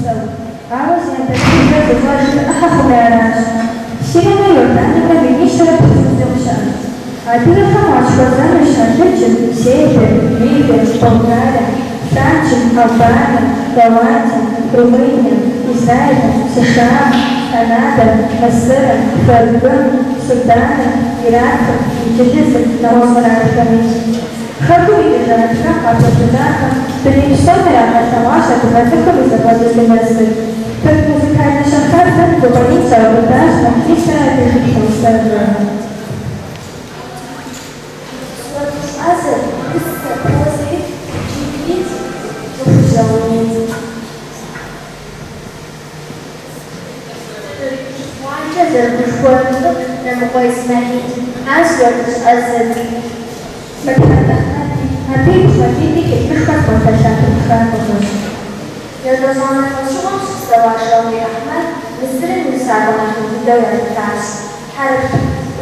щопсэу. Ауэ зи анэдэлъхубзэр зыщӏэжыр ӏыхьэ хъуми аращ. Сириемрэ Иорданиемрэ минищэрэ плӏыщӏым щӏигъу щыӏэщ. Адыгэхэм уащыхуэзэнущ Алыджым, Сербием, Ливием, Болгарием, Франджым, Албанием, Голландием, Румынием, Израилым, США-м, Канадэм, Мысырым, ФРГ-м, Суданым, Иракым, Инджылызым, нэгъуэщӏ къэралхэми. Хэкум икӏыжа адыгэм къахуэзэдахэм дуней псом ирагъэлъэгъуащ адыгэ цӏыхум и зэфӏэкӏыр здынэсыр. Тырку музыкальнэ щэнхабзэм увыпӏэ ин щаубыдащ Мухьлисрэ абы и шыпхъу Лъусэррэ. Сурэтыщӏ ӏэзэ, усэ, прозэ итх икӏи критик Лӏыхужь Леонид. Лъэпкъ зэрыгушхуэ лӏыт Нэмыкъуэ Исмэхьил. Ар сурэтыщӏ ӏэзэт. Мыдхьэт Ахьмэди, абы ипхъу Алиди тыркушхуэ зыбгъэдэлъа тырку тхакӏуэхэщ. Етӏощӏанэ лӏэщӏыгъуэм щыпсэуа Шэукъи Ахьмэд Мысырым и усакӏуэ нэхъ ин дыдэу ялъытащ. Хьэрып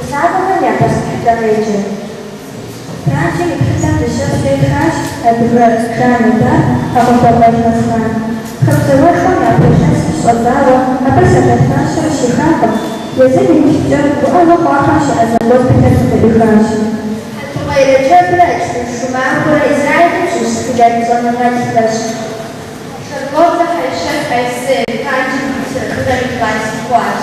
усакӏуэхэм я пащтыхькӏэ къеджэрт. Франджым и тхыдэм дыщэпскӏэ итхащ адыгэ Жаннэ д'Арк, Хьэгъундокъуэ Елмэсхъан. Хэку зауэшхуэм япэ илъэсым щыщӏэдзауэ абы сэлэт фащэр щихакъым, езым и мылъкукӏэ уӏэгъэ хъуахэм щеӏэзэ госпиталь къызэӏуихащ. Хьэтукъуей Рэджэбрэ Ачмыжь Шумахуэрэ Израилым щыщ тхыдэдж щӏэныгъэлӏхэщ. Шарлоттэ Хьэишэт Аиссе Франджым и литературэм и классик хъуащ.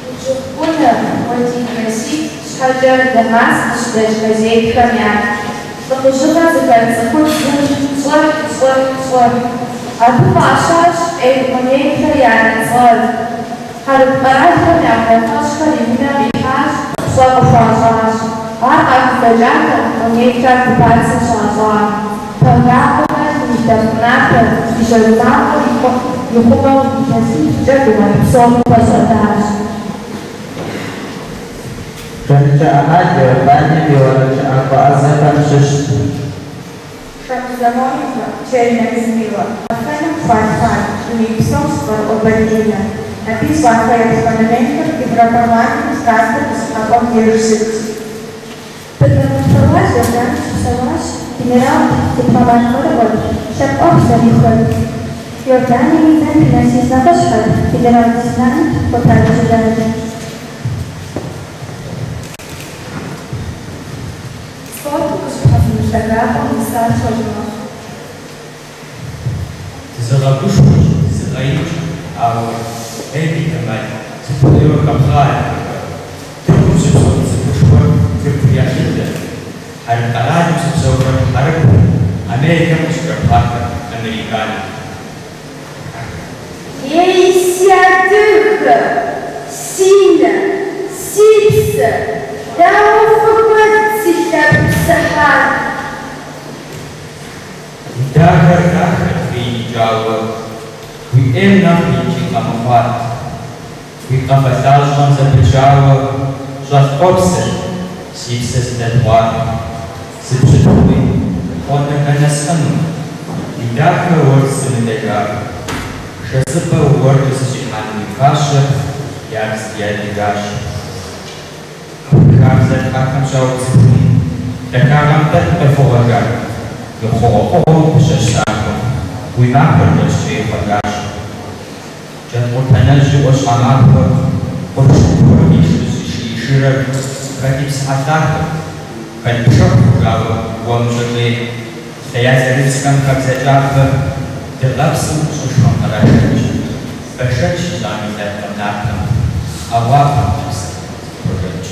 Уджыхъу Кӏунэ, Уэдин Назиф щхьэкӏэ Дамаск къыщыдэкӏ газетхэм ятхт, Лӏыхъужьыгъэ зыхэлъ цӏыхубзым щӏыхь, щӏыхь, щӏыхь. Абы фӏащащ Эль Къунейтрэ и анэ цӏэр. Хьэрып къэралхэм я унафэщӏхэр и унэ къихьащ, пщӏэ къыхуащӏащ. Ар къахудэкӏатэкъым Къунейтрэ оккупацэ щащӏам. Пагагъэ хэлъу, и лъэпкъ напэр, и жьэрымагъэр ихъумэу илъэсипщӏкӏэ гугъуехь псоми пэщӏэтащ. Жанычэ Ӏэмал Иорданием и уэрэджыӏакӏуэ ӏэзэхэм щыщт. Шамзамонова, Чернэ Людмилэ, къэфэным хуалъхуат, дуней псом щыцӏэрыӏуэ балеринэ. Абы ищӏа фэеплъ монументыр Европарламентым Страсбург и щӏыхьэпӏэм деж щытщ. Бытырбыху Фэуаз Иорданым щыпсэуащ, генералт, дипломат цӏэрыӏуэт, лъэпкъ ӏуэху зэрихуэт. Иорданием и дзэм финансист нэхъыщхьэт, генерал-лейтенант Къутал Джылал. Спортым къыщыпхьэфыну лъагапӏэм нэсар Щолэхъу. Дызыгъэгушхуэщ, дызыгъэинщ, ауэ, ей бетэмал, сыту ӏейуэ хэпхъа адыгэхэр. Тыркум щыпсэу ди цӏыхушхуэр тыркуу ялъытэ. Хьэрып къэралым щыпсэухэр хьэрыпу, Америкэм къыщыкӏэпхъахэр американэу. Ей, си адыгэ, си нэ, си псэ, дауэ фыкӏуэд си лъэпкъ псыхьар? Уи дахэр дахэт хейм икӏауэ, уи ӏейр нэхъ икӏи къэмыхъуат. Уи къафэ лъащӏэм зэпычауэ щӏэлъ къуэпсырщ си псэ зыдэтхъуар. Сыпщытхъуми, гъуэнэхэ нэсхьыну, уи дахэ уэр сымыдэжар. Шэсыпӏэ уэркӏэ сыщихьэну уи фащэр ябз ди адыгащ. Уи хабзэр тхьэхэм щаубзыхум, дахагъэм тӏэкӏу къефыгъуэжар. Уи хъугъуэфӏыгъуэу дыщэ щахуэм, уи махуэр жэщкӏэ ихъуэжащ. Джэдкъуртэнэжь и ӏуащхьэмахуэ, къурш гупым и шырэр хэт и псыхьэ лъахэт, хэт пшэху хъужауэ уэм щӏэжей, лъея зэрыбзхэм хабзэ кӏапэ, дыгъэпсым щӏышхуэм кърашэкӏ, бэшэч ищӏам и лъэпкъым напэм, ӏэгъуапэм ди псэр зыхуожэкӏ.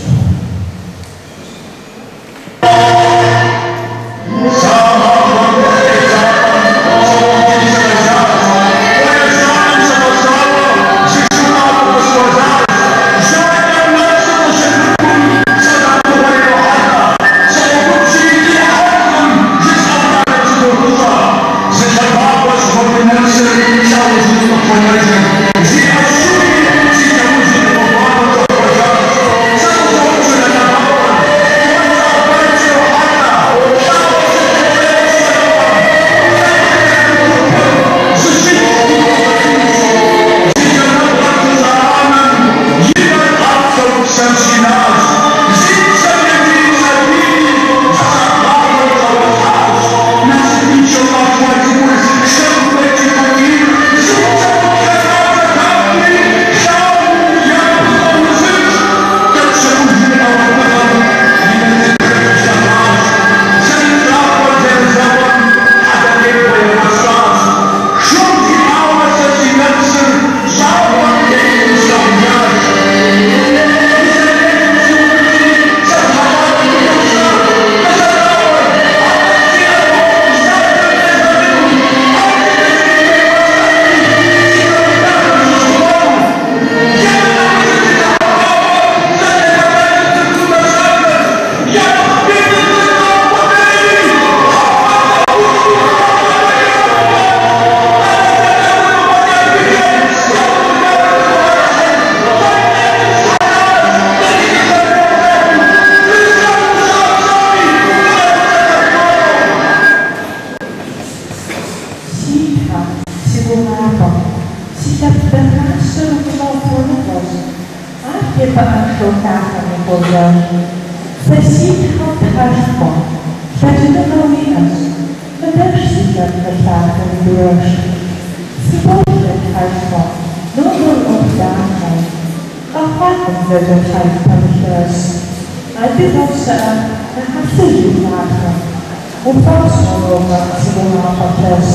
Тхьэшхуэ, си лъэпкъ дахащэр гущӏэгъу хуэныкъуэщ, ар тепыӏэншэу лъахэм и къожьэж. Сэ си Тхьэу Тхьэшхуэ, лъэкӏыныгъэ уиӏэщ, къыдэш си лъэпкъыр лъахэм и дурэш. Сыпоплъэ, Тхьэшхуэ, нобэ уи ӏуэху дахэм, къэхъуакъым зэкӏэ Тхьэр пэмылъэщ. Адыгэу щыӏэр нэхьэсыж уи лъахэм, ухуэщӏ уэ нобэ си гугъапӏэ лъэщ.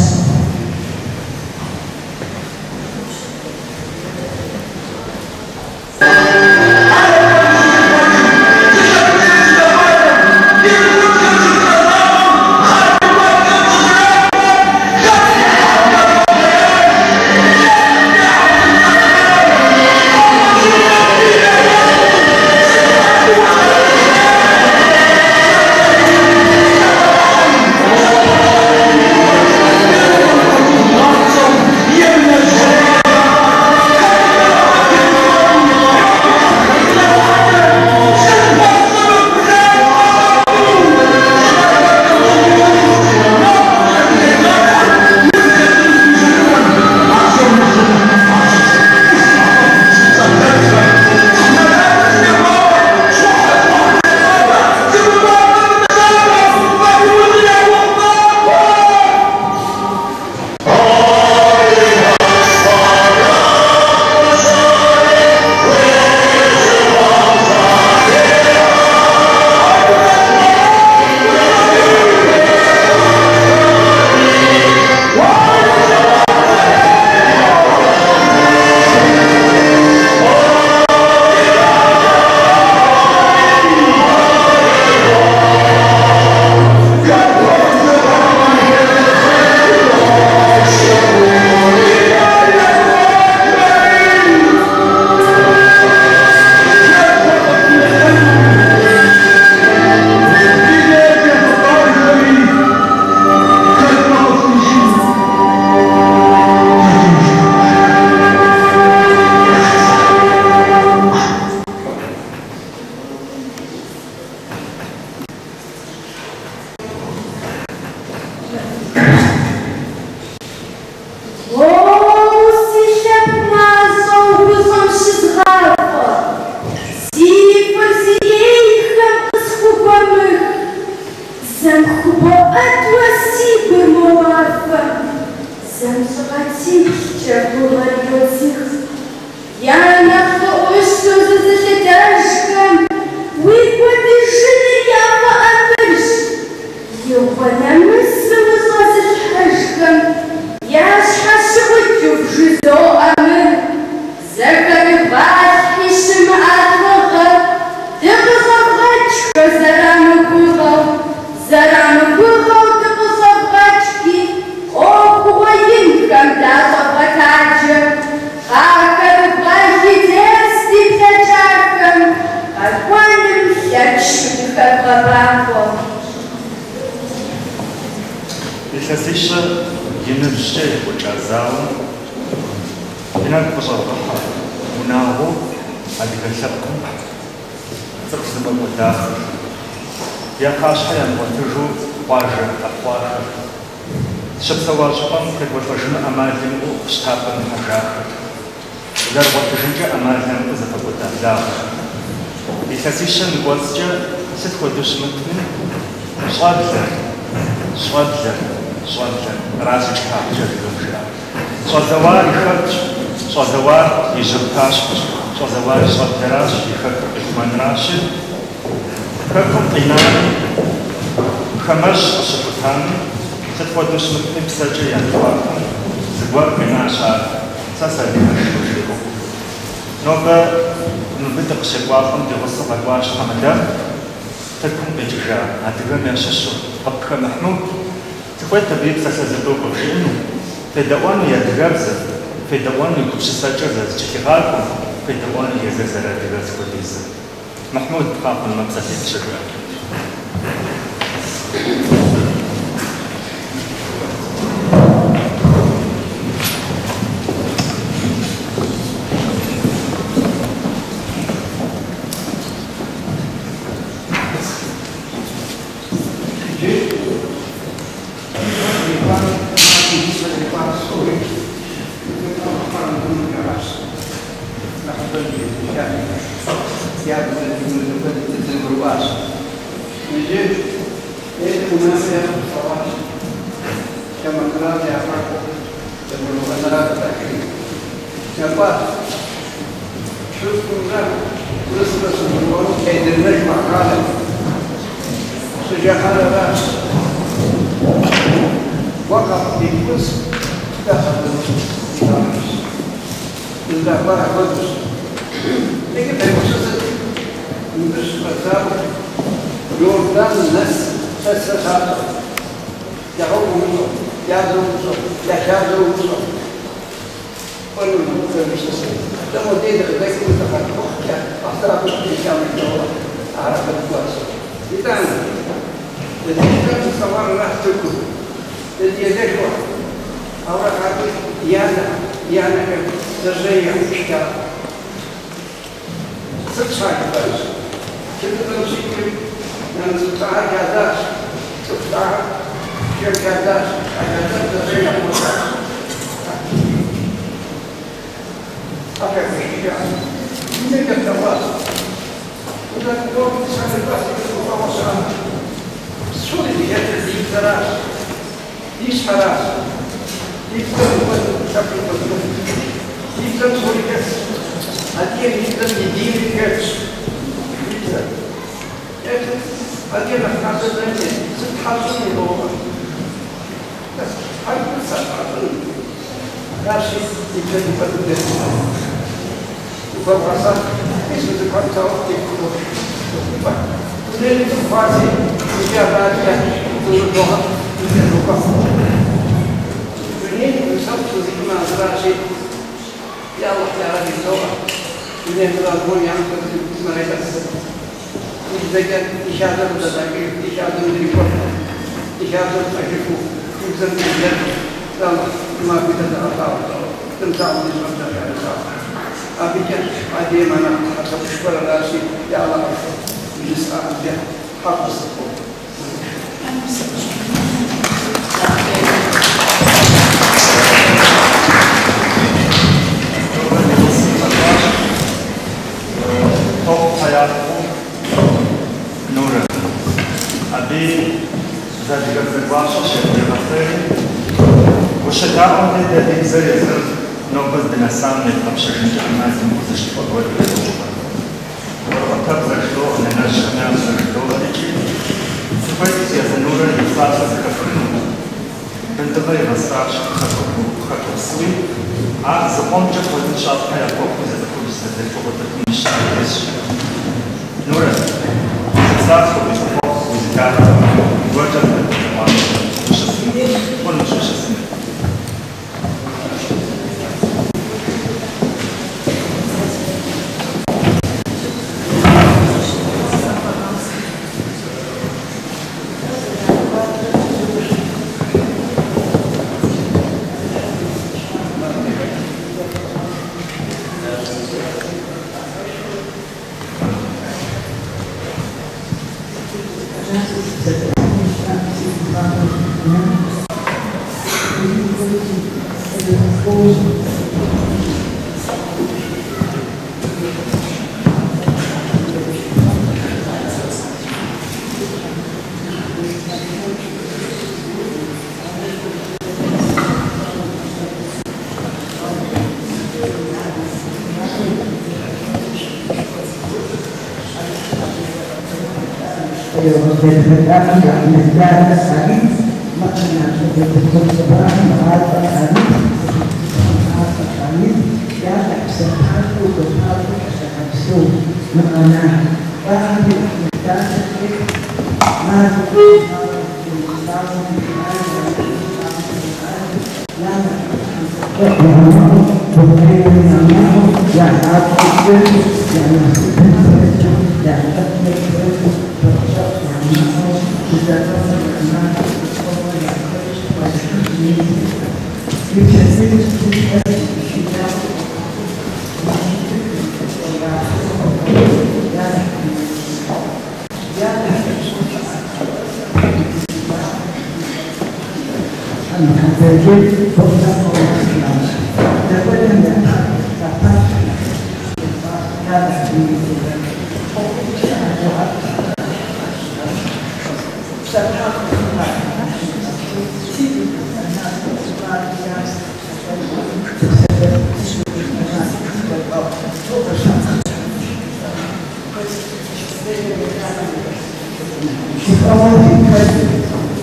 Илъэсищэ и ныбжькӏэ екӏуэкӏа зауэм и нэгу къыщӏэвгъэхьэ унагъуэу адыгэ лъэпкъым цӏыху зыфӏэкӏуэдахэр, я кхъащхьэ ямыгъуэтыжу къуажэ ӏэпхъуахэр, щыпсэуа щӏыпӏэм къекӏуэлӏэжыну ӏэмал имыӏэу щтапӏэм ихьэжахэр, зэрыгъуэтыжынкӏэ ӏэмал ямыӏэу зэфӏэкӏуэда благъэхэр. Илъэсищэм и кӏуэцӏкӏэ сыт хуэдэу щымытми, щӏэблэр, щӏэблэр, щӏэблэр, аращ и кӏыхьагъкӏэ адыгэм жиӏар. Щӏэзэуар и хэкущ, щӏэзэуар и жьэгу пащхьэщ, щӏэзэуар и щӏэблэращ, и хэкур къихъумэнращи, хэкум къинами, хамэщӏ къыщыхутами, сыт хуэдэу щымытми псэкӏэ я зэхуакум зыгуэр къинащ ар, сэ сыадыгэш жиӏэу. Нобэ мыбы дыкъыщекӏуалӏэм ди гъусэу къэкӏуащ Хьэмыдэ, Тыркум къикӏыжа адыгэм ящыщу Къэпхэ Мыхьмуд. Сыхуейт абы и псалъэ зы-тӏу къывжиӏэну, федэӏуэну и адыгэбзэр, федэӏуэну и гупсысэкӏэр зэрызэкӏэлъигъакӏуэм, федэӏуэну езыр зэрыадыгэр зыхуэдизым. Мыхьмуд, къэхъунмэ псалъитӏ щыжыӏэ.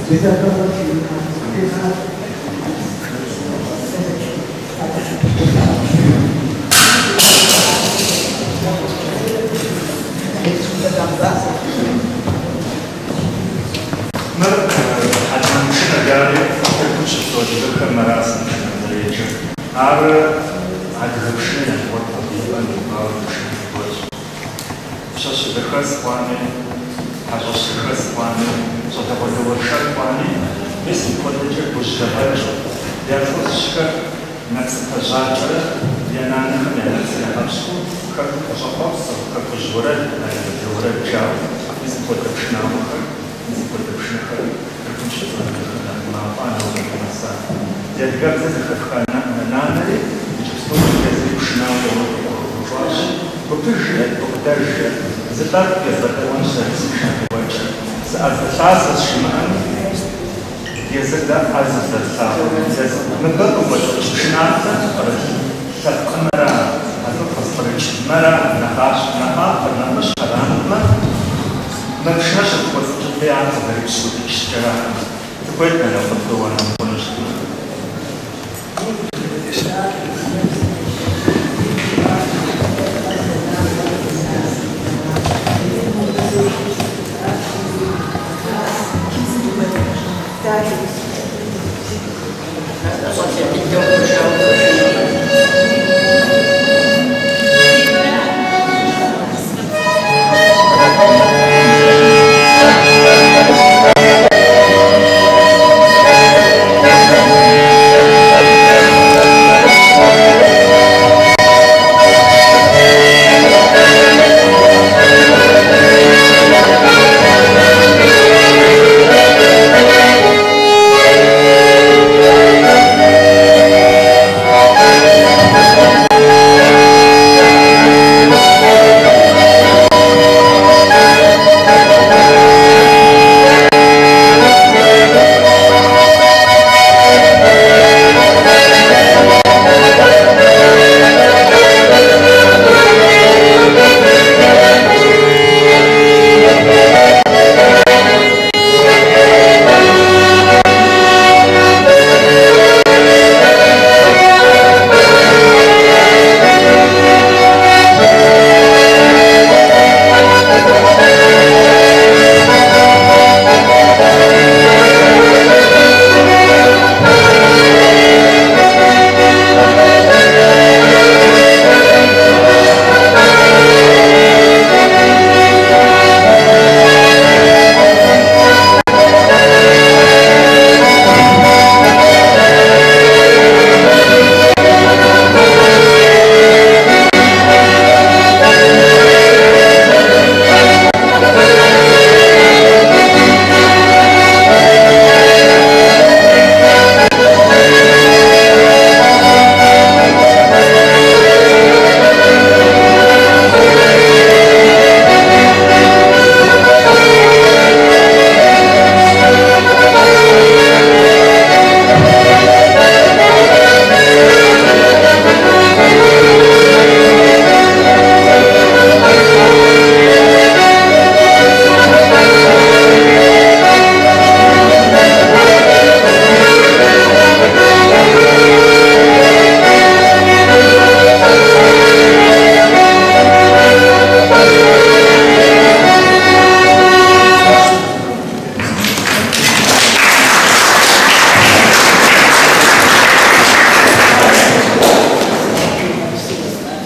Мыр хьэлмэн пшынэ жари Тыркум щыпсэу адыгэхэм мэрасым пшынэм зэреджэр. Ар адыгэ пшынэ ялъгъуэт абы и пӏэм иувауэ зы пшынэ зыгуэрщ. Пщащэ зэхэс хъуами, хьэщӏэщ зэхэс хъуами, щӏалэгъуалэ уэршэр хъуами, мис мыпхуэдэкӏэ гужь зэгъэкӏыу, я лӏыжьхэр нэпсыпэ жьакӏэрэ я нанэхэм я нэпсыр ягъэпщкӏуу, хэкум къыщӏэхъуэпсу, хэкужь уэрэд, адыгэбзэ уэрэд жаӏэу, мис мыпхуэдэ пшынауэхэр, мис мыпхуэдэ пшынэхэр Тыркум щыпсэу адыгэхэм яхъумауэ нобэ къынэса. Ди адыгэбзэ зэхэфха нанэри иджыпсту езыри пшынауэ еуэу къыхуэхъущӏащи, гупыжрэ гукъыдэжрэ зы тӏэкӏу езгъэдэӏуэнщ сэри си пшынэ теуэкӏэ. Сыӏэзэлъазэщ жимыӏэми, езыр дэ ӏэзэу зэрылъагъур. Мыбы къыкӏуэцӏыкӏ пшыналъэм пкърылъ лъэпкъымэра, абы къыпкърыкӏ мэра нэхъапэр, нэхъыщхьэр, армырмэ, мы пшынэр щыпкӏуэцӏыкӏын ар къызэрыпщӏыкӏыраӏым. Сыхуейт нанэ къыптеуэну хъуну щытмэ.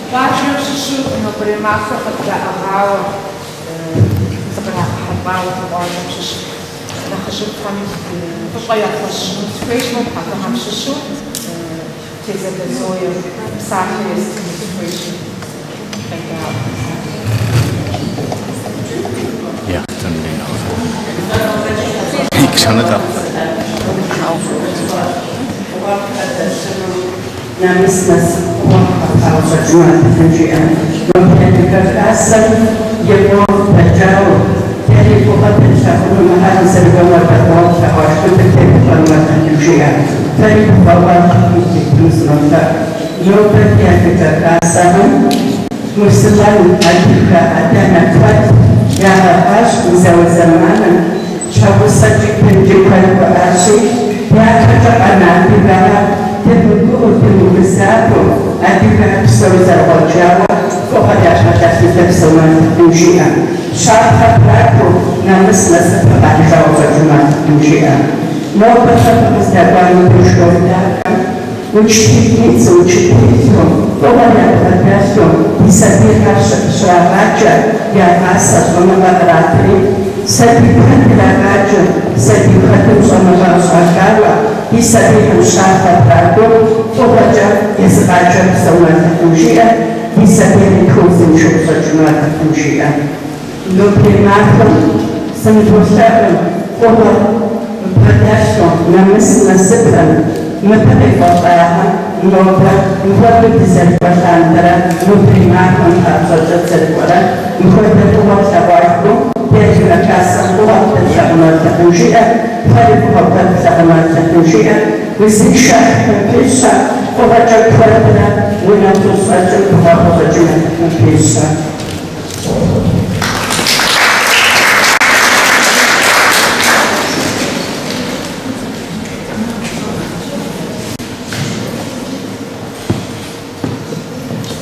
Къуажэм щыщу нобэрей махуэр къыддаӏыгъауэ, зыкърагъэхьэлӏауэ къуажэм щыщ нэхъыжьыфӏхэми фӏыщӏэ яхуэсщӏыну сыхуейщ, абыхэм щыщу Тезадэ Зое псалъэ естыну сыхуейщ. Къедаӏуэ. Нэмыс насып къыпащӏэкӏыну Алыхьым жиӏэ. Нобэ Адыгэ Хасэм и къуэм дэкӏауэ, дэри фӏыуэ дылъагъуну мыхьэр зэрыгуэм лъагъуэшхуэ дытемыхуэну Алыхьым жиӏэ. Дэри фӏыуэ Алыхьым тетыну сынолъэӏу. Нобэ ди Адыгэ Хасэм муслъымэн адыгэ адэ-анэ куэд ягъэфӏащ мы зауэ зэманым. Щхьэгъусэкӏи бынкӏи куэд хуэӏащи, япэкӏэ къэна адыгэхэр дымыгуӏэу, дымыгузавэу, адыгэхэр псори зэрыгъуэджауэ, фӏыгъуэр ябгъэдэлъу дэпсэуну Алыхьым жиӏэ. Щапхъэ трахыу, нэмыс насыпыр къахьыжауэ къыщӏэкӏыну Алыхьым жиӏэ. Нобэ фэ фыкъыздэкӏуа мыбы школ дахэм учительницэу, учителу, фӏыгъуэр ябгъэдэлъу, ди сабийхэр щрагъаджэ, ягъасэ щӏэныгъэ къратри, сабий куэд ирагъаджэ, сабий куэдым щӏэныгъэ къыщӏахауэ, ди сабийхэм щапхъэ трахыу, фӏыгъуэкӏэ езыгъаджэр псэуну Алыхьым жиӏэ, ди сабийхэри узыншэу къыщӏэкӏыну Алыхьым жиӏэ. Нобэрей махуэм сыныволъэӏу фӏыгъуэр бгъэдэлъу, нэмыс насыпыр мыбы къекӏуэлӏахэм нобэ мыхуэдэу дызэрыкӏуэ лъандэрэ, нобэрей махуэм папщӏэкӏэ дызэрыкӏуэрэ, мыхуэдэ фӏыгъуэ тлъэгъуахэу, ди Адыгэ Хасэм фӏыгъуэ къыдэтлъагъуну Алыхьым жиӏэ, фэри фӏыгъуэ куэд флъагъуну Алыхьым жиӏэ, узыншэ Алыхьым пещэ, фӏыгъуэкӏэ куэдрэ унэ фыщӏэкӏым фӏыгъуэ къыщӏэкӏын Алыхьым пещэ.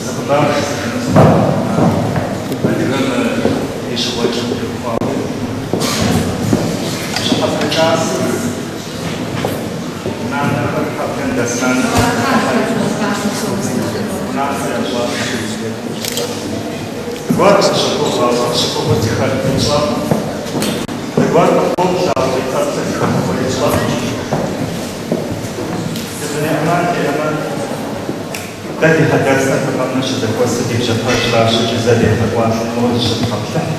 Зы хъыбар жысӏэжыну сыхуейт адыгэм и щыгъуэкӏэм теухуауэ. Бжьыхьэпэ кӏасэу нанэхэр хьэблэм дэс нанэхэр зэхыхьэри унафэ ящӏащ. Зыгуэр къытщыгугъ, ауэ къытщыгугъыр зыхэтыр тщӏэркъым. Зыгуэр къытпоплъэ, ауэ къытпэплъэр зыхэтхъури тщӏэркъым. Зы дуней ӏэмал диӏэмэ, дэ ди хьэдэпсэр фыкъэмынэ щызэхуэсыр ди бжьэпэжьращ икӏи зэ дегъэкӏуалӏэ моуэ зыщыдгъэплъыхь.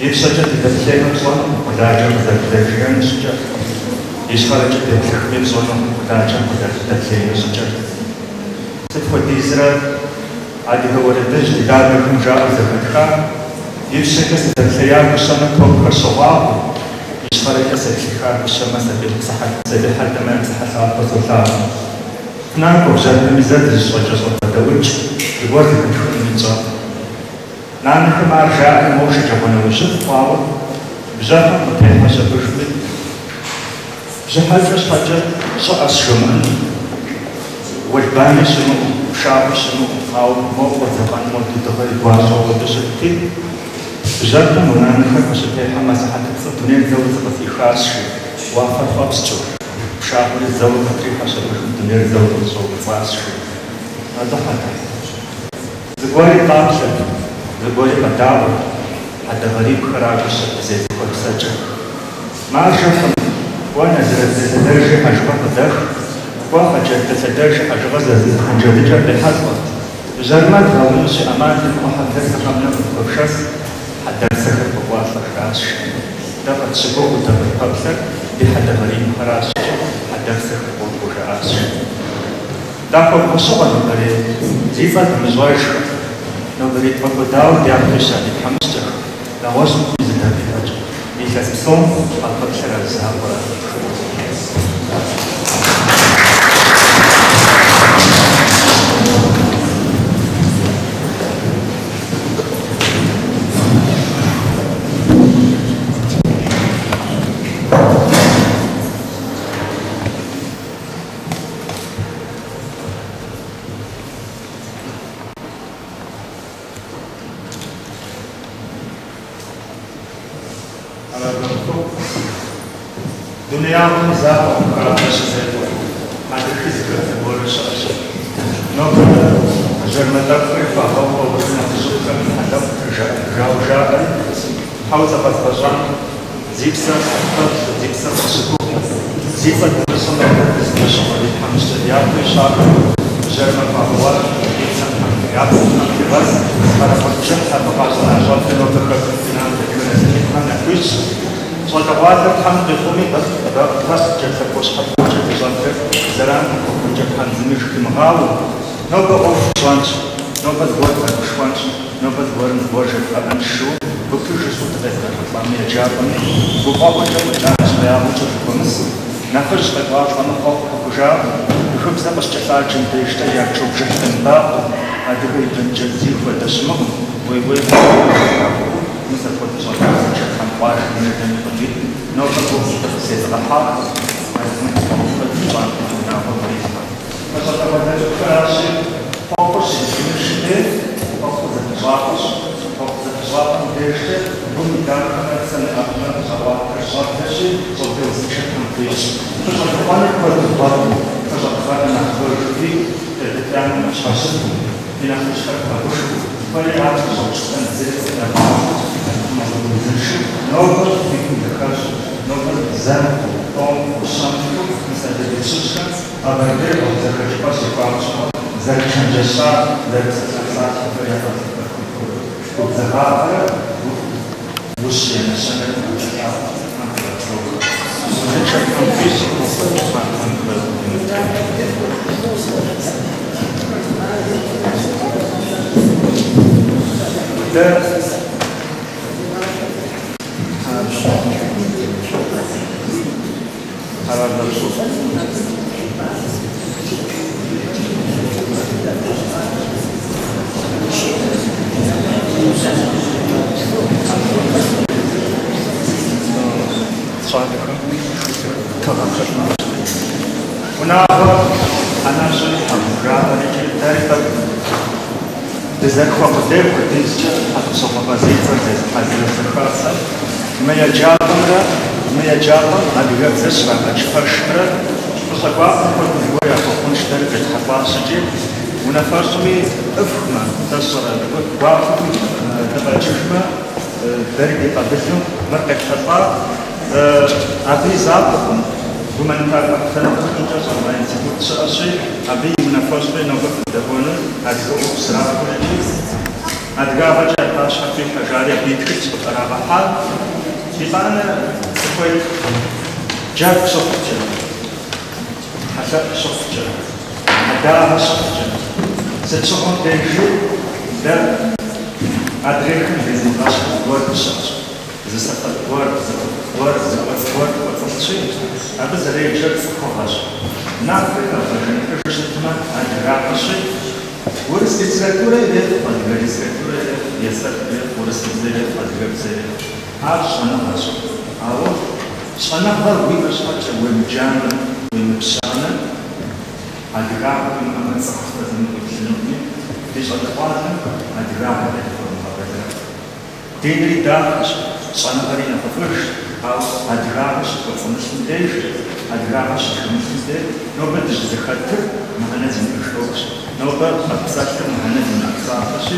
Ипщэкӏэ дыдэплъеймэ пщӏэнукъым къуэладжэм къызэрыдэжеину щӏыкӏэр, ищхъэрэкӏэ деплъыхми пщӏэнукъым къуэладжэм къызэрыдэплъеину щӏыкӏэр. Сыт хуэдизрэ адыгэ уэрэдыжь ди дадэхэм жаӏэу зэхэтха, ипщэкӏэ сыдэплъея гущэмэ топхэр щогъуагъуэ, ищхъэрэкӏэ сеплъыха гущэмэ сабий хьэдэмэ я псыхьэлъахуэ солъагъу. Фынакӏуэ, бжьэпэми зэ дызыщӏэкӏэщӏэбгъэдэӏукӏ, зыгуэр зэхэтхынуми тщӏэркъым. Нанэхэм ар жаӏэри моуэ шэджагъуэнэужьыфӏ хъуауэ, бжьэпэм къытехьэ щабыжми, бжьыхьэкӏэ щхьэкӏэ щӏыӏэщ жомыӏэну, уэлбани щымыӏэу, пшагъуи щымыӏэу, ауэ моуэ къодзэкъэн моду дыгъэр и гуащӏэу хуэдэу щытти, бжьэпэм мо нанэхэр къыщытехьэм асыхьэтыпцӏым дунейр зэуэ зыкъызэӏихащ, жи, уафэр хъуэпскӏыу, пшагъуэри зэуэ къытрихьэщ абыжым дунейр зэуэ къызэщӏэуфӏыцӏащ, жи. Алыхьыр. Зыгуэри къаплъэт, зыгуэри къэдаӏуэт, хьэдэгъэрибхэр агущэт зезыхуэр псэкӏэ. Маржэ хъун, кӏуэ Нэзэрэт дэлъэдэжи хьэжыгъэр къыдэх, кӏуэ Хъаджэт дэлъэдэжи хьэжыгъэр зэзытхъун джэдыкӏэр къехьэлӏэ. Жьэрымэ дгъэунущи, ӏэмал имыӏэу хьэблэр зы къэмынэ къытхуэфшэс, хьэдэпсэхэр къокӏуалӏэ, жраӏащ. Дэ къытщыгугъыу дэ къытпэплъэр ди хьэдэгъэрибхэращ, хьэдэпсэхэр къокӏуэ, жаӏащ. Дахуэвгъэщыгъуэ нобэрей зи цӏэ дымыщӏэжхэм, нобэрей тфӏэкӏуэдауэ дяпэ ища ди тхьэмыщкӏэхэм, нэгъуэщӏ мыхъуми зы дакъикъэкӏэ, илъэс псом къапэплъэр а зы закъуэращ. Дунеягъэм и закъуэкъым хабзэ щызекӏуэр, хьэдрыхи зыхэт зыгуэрыр щыӏэщ. Нобэ жьэрымэ тӏэкӏухэри хуагъэхъу абыхэм нэхъыжьыфӏхэми тхьэлъэӏу жауэ жаӏэри, Тхьэуэ зыкъэзыгъэщӏам зи псэр къытпэплъэу, зи псэр къытщыгугъыу, зи цӏэ дымыщӏэу нобэ дызыхуэщыгъуэ ди тхьэмыщкӏэ дяпэ ищахэм жьэрымэ хуагъэуар ди псэм Тхьэм, я псэм Тхьэм лъигъэс, къэрэгъул бжыхь абы къащӏэна щӏэблэ нобэ хэкум къинам дэтхэнэ зыми Тхьэм яхуищӏ. Щӏалэгъуалэр Тхьэм къихъуми, бэкъ-пэкъкӏэ, лъэпощхьэпокӏэ ди щӏэблэр зэран къыхуэхъункӏэ Тхьэм зыми жыхимыгъауэ, нобэ ӏуэху тщӏэнщ, нобэ зыгуэр дгъэгушхуэнщ, нобэ зыгуэрым зыгуэр жетгъэӏэнщ жыуэ гупыж ищӏу дыкъезыгъэхьэлӏами еджапӏэми гуфӏэгъуэкӏэ фӏэкӏа нэщхъеягъуэкӏэ дыхуэмысу, нэхъыжь къекӏуалӏэмэ хъуэхъу къыхужаӏэу, гыбзэ къыщкӏэлъаджэм дежкӏэ я чо бжыхь къемыбакъуэу, адыгэ и бынкӏэ зи хуэдэ щымыӏэу, уей-уей жаӏэу, мис апхуэдэ щӏалэ узыншэ Тхьэм. къуажэм и жэрдэми къыдит. Нобэ гугъу сезыгъэхьар Алыхьым фӏыгъуэ куэд пщӏантӏэм и унагъуэм кърилъхьэ. Пэщӏэдэгъуэлэжьхэращи, хъуэхъур щызэхимышым деж, хъуэхъур зэпыщӏапӏэщ. Хъуэхъу зэпыщӏапӏэм дежкӏэ гум и дахэмрэ псэм и ӏэфӏымрэ къыщӏаӏуатэр щӏэблэщи, щӏэблэ узыншэ Тхьэм хуищӏ. Фыщӏэлъыхъуэныр куэду вгъуэту, фыщӏэпхъэныр нэхъыбэжу фиӏэу, фи адэ-фи анэм фыщхьэщыту, фи нэхъыжьхэр вгъэгушхуэу, фэри ар фыщӏэукӏытэн зыри къывдэмыгъэхъуу, Алыхьым узыншэу, нобэ фи гум дыхэщӏу, нобэ зэм хъу, тӏэум хъу, щэм хъу, мис адыгэ щыщхэм Къэбэрдейр гъуэгу зэхэкӏыпӏэ щихуам щыгъуэ, зэрычэнджэщар, зэрыпсэлъа псалъэхэр яфӏэзэфӏэхын хуэдэу. Губзыгъагъэрэ ущие нэщэнэрэ къыдэкӏауэ Тхьэм фигъэпсэухэ. Узыншэ Тхьэм фищӏ, пщӏантӏэм фыдимыт. Дэ щӏалэхэм тыгъэхэр. Унагъуэ ӏэнэщӏри тхьэбжагъэр икӏи дэри тӏэкӏу дызэрыхуэ къудейр хуэдизкӏэ Хьэтӏохъущокъуэ Къазий и цӏэр зезыхьэ Адыгэбзэ Хасэм мы еджапӏэмрэ мы еджапӏэм адыгэбзэ щрагъэдж пэшымрэ фӏыщӏэ гуапэм хуэдэу зыгуэр яхуэхъунщ дэри къетхьэлӏащ икӏи унафэщӏми ӏыфхмэ, дэщӏэрэ гуапэу дыкъэкӏыжмэ, дэри ди къабылу мыр къетхьэлӏа. Абы и закъуэкъым, гуманитар къэхутэныгъэхэмкӏэ щӏэныгъэ институт щыӏэщи, абы и унафэщӏри нобэ къыдэкӏуэну адыгэ ӏуэху зэрахуэр икӏи адыгагъэкӏэ я пащхьэ фихьэ жари абы и тхылъ къытӏэрагъэхьа. Итӏанэ сыхуейт джэгу щыхъукӏэ, тхьэлъэӏу щыхъукӏэ, хьэдагъэ щыхъукӏэ, сыт щыгъуэм дежи дэ адрейхэм дезымыгъэщхь зыгуэр дыщыӏэщ. Зы сэфэт гуэр, зы ӏуэху гуэр, зы кӏуэцӏ гуэр ткӏуэцӏылъщи, абы зэреджэр цӏыхугъэщ. Нэхъри къэбгъэжэныхьыжу щытмэ, адыгагъэщи, урыс литературэ ирехъу, адыгэ литературэ ирехъу, есэп ирехъу, урысыбзэ ирехъу, адыгэбзэ ирехъу. Ар щӏэныгъэщ. Ауэ щӏэныгъэр уиӏэ щхьэкӏэ уемыджамэ, уемыпщамэ, адыгагъэ уимыӏэмэ, цӏыху зыми къуиплъынукъыми, ди щӏалэгъуалэм адыгагъэр ядыхуэвмыгъэбэлэрыгъ. Динри дахэщ, щӏэныгъэри нэхъыфӏыжщ, ауэ адыгагъэ щыткӏуэцӏымылъым деж, адыгагъэ щытхэмылъым деж, нобэ дыщызэхэтыр мыхьэнэ зимыӏэж ӏуэхущ. Нобэ къэтпсэлъыр мыхьэнэ зимыӏэ псалъэщи,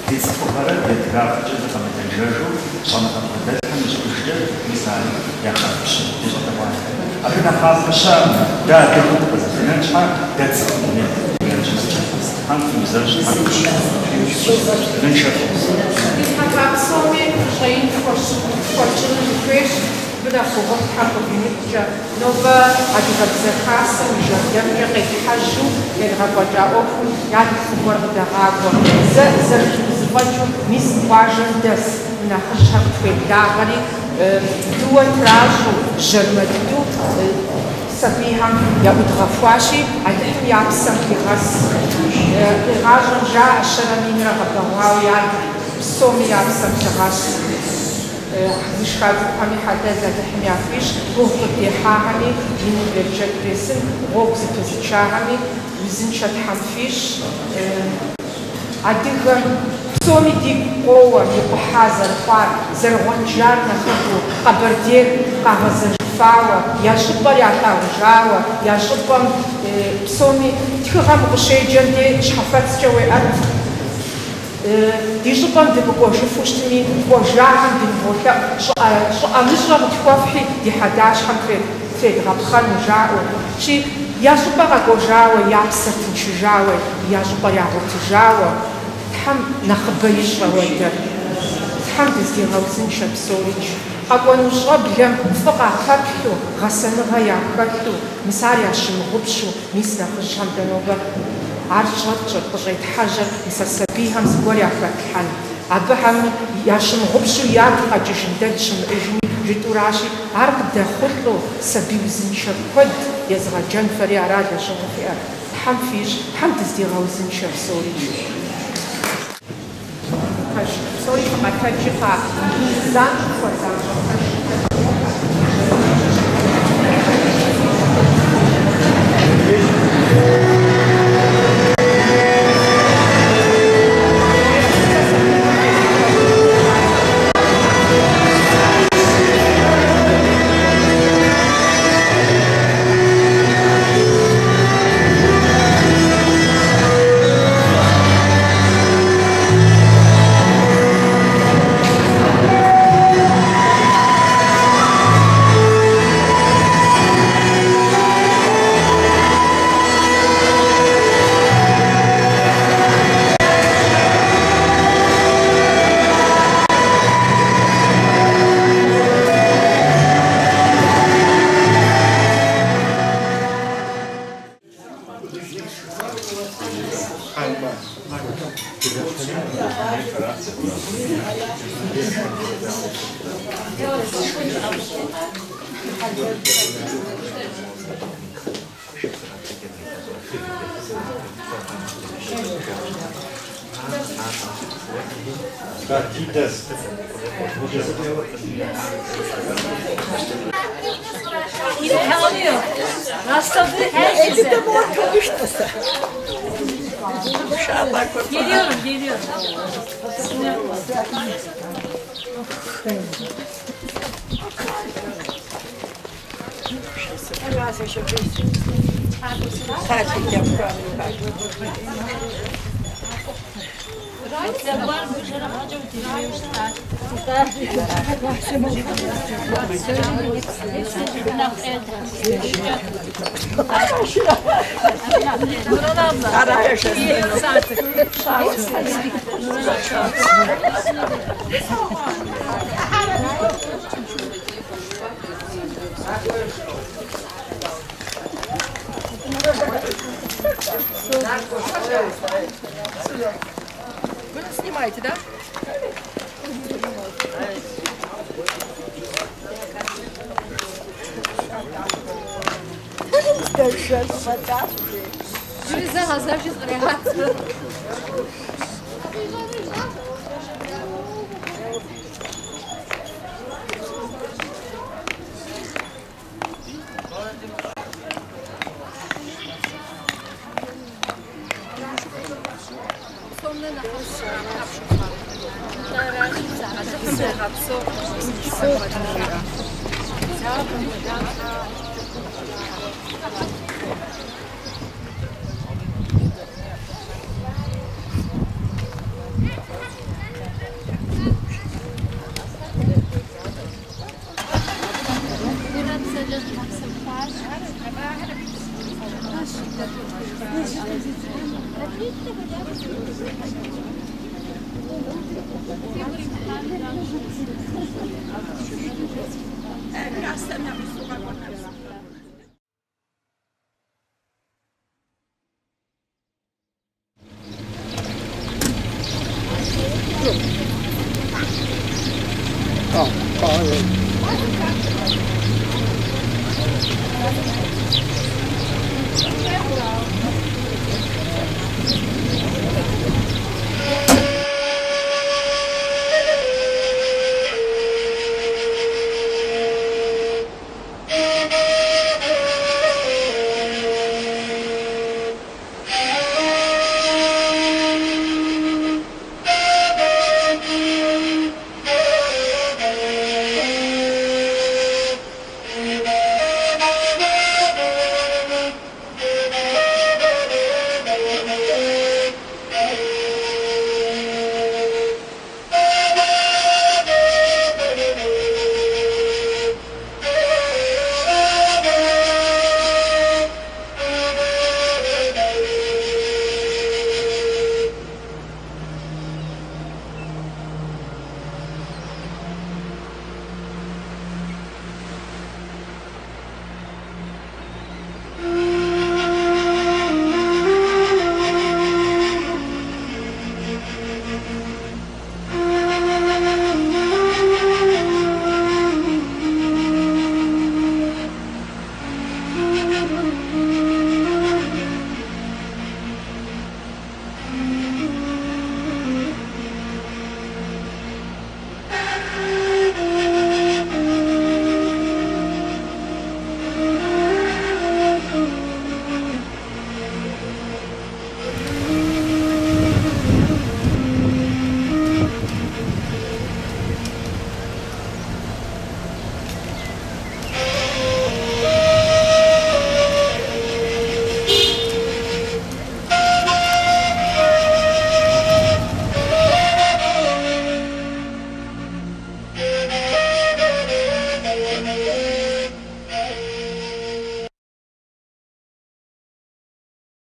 ди цӏыхугъэрэ ди адыгагъэкӏэ дыкъэмылэнджэжу щӏэныгъэ бгъэдэлъхэм ищӏыӏужкӏэ мис ари яхэфпщэ ди щӏалэгъуалэм. Абы нэхъапэ щыӏэкъым, дэ адыгэу дыкъызэтенэн щхьэ, дэ цӏыху дунейм дытетын щхьэкӏэ. Тхьэм фиузэщӏ, Тхьэм узыншэ фыхъу. Ди тхьэпа псоми фӏыщӏэ ин хуэтщӏыну дыхуейщ, абы нэхъ гугъуфӏ Тхьэм къывимыткӏэ. Нобэ Адыгэбзэ Хасэм и жэрдэмкӏэ къетхьэжьу едгъэкӏуэкӏа ӏуэхум ягу фӏы гуэр къыдэгъакӏуэ. Зэ зэрытхузэфӏэкӏыу мис мы къуажэм дэс мы нэхъыжьхэр къытхуеблагъэри, дыуэ тращӏэу, жьэрымэ дыдэу сабийхэм яӏудгъэхуащи, Алыхьым я псэм лъигъэс. Къигъащӏэм жаӏэ щэрэ минрэ гъэбэгъуауэ ядыр, псоми я псэм лъигъэс. Зышха цӏыкӏухэми хьэлэл Алыхьым яхуищӏ, гугъу къыддехьахэми ину берычэт бесын, гъуэгу зыпызычахэми узыншэ Тхьэм фищӏ. Адыгэм псоми дигу къоуэ икъухьа зэрыхъуар, зэрыгъуэтыжар нэхъыбэу, Къэбэрдейр къагъэзэжыфауэ, я щӏыпӏэр ялъагъужауэ, я щӏыпӏэм псоми тхыгъэм укъыщеджэм де щхьэфэцкӏэ уеӏэт. Ди щӏыпӏэм дымыкӏуэжыфу щытми, кӏуэжахэм дыныволъэӏу, щӏыӏэмыщӏэ къытхуэфхьи ди хьэдащхьэм тредгъэпхъэну жаӏэу. Щи я щӏыпӏэ къэкӏуэжауэ, я псэр тыншыжауэ, я щӏыпӏэр ягъуэтыжауэ, Тхьэм нэхъыбэ ищӏэ уэдэ. Тхьэм дыздигъэузыншэ псорикӏ. Къэкӏуэну щӏэблэм фӏы къапэплъу, гъэсэныгъэ яхэлъу, мис ар ящымыгъупщу, мис нэхъыжьхэм дэ нобэ ар щӏэтщӏыр, къыщӏетхьэжьэр, мис а сабийхэм зыгуэр яхэтлъхьэн. Абыхэм ящымыгъупщу ягу къэкӏыжын дэ дыщымыӏэжми жытӏуращи, ар къыдэхъулӏэу сабий узыншэ куэд езыгъэджэн фэри ара лэжьыгъэу фиӏэр. Тхьэм фищӏ, Тхьэм дыздигъэузыншэ псорикӏ. Пэж. Псори фыкъэтэджи кхъа, занщӏэу хуэзанщӏэ пэшым дывгъэхьэ. Rastladığı herkese. Elinde mor kavuştası. Geliyorum, geliyorum. Nurhan abla. Geliyoruz artık. Вы нас снимаете, да?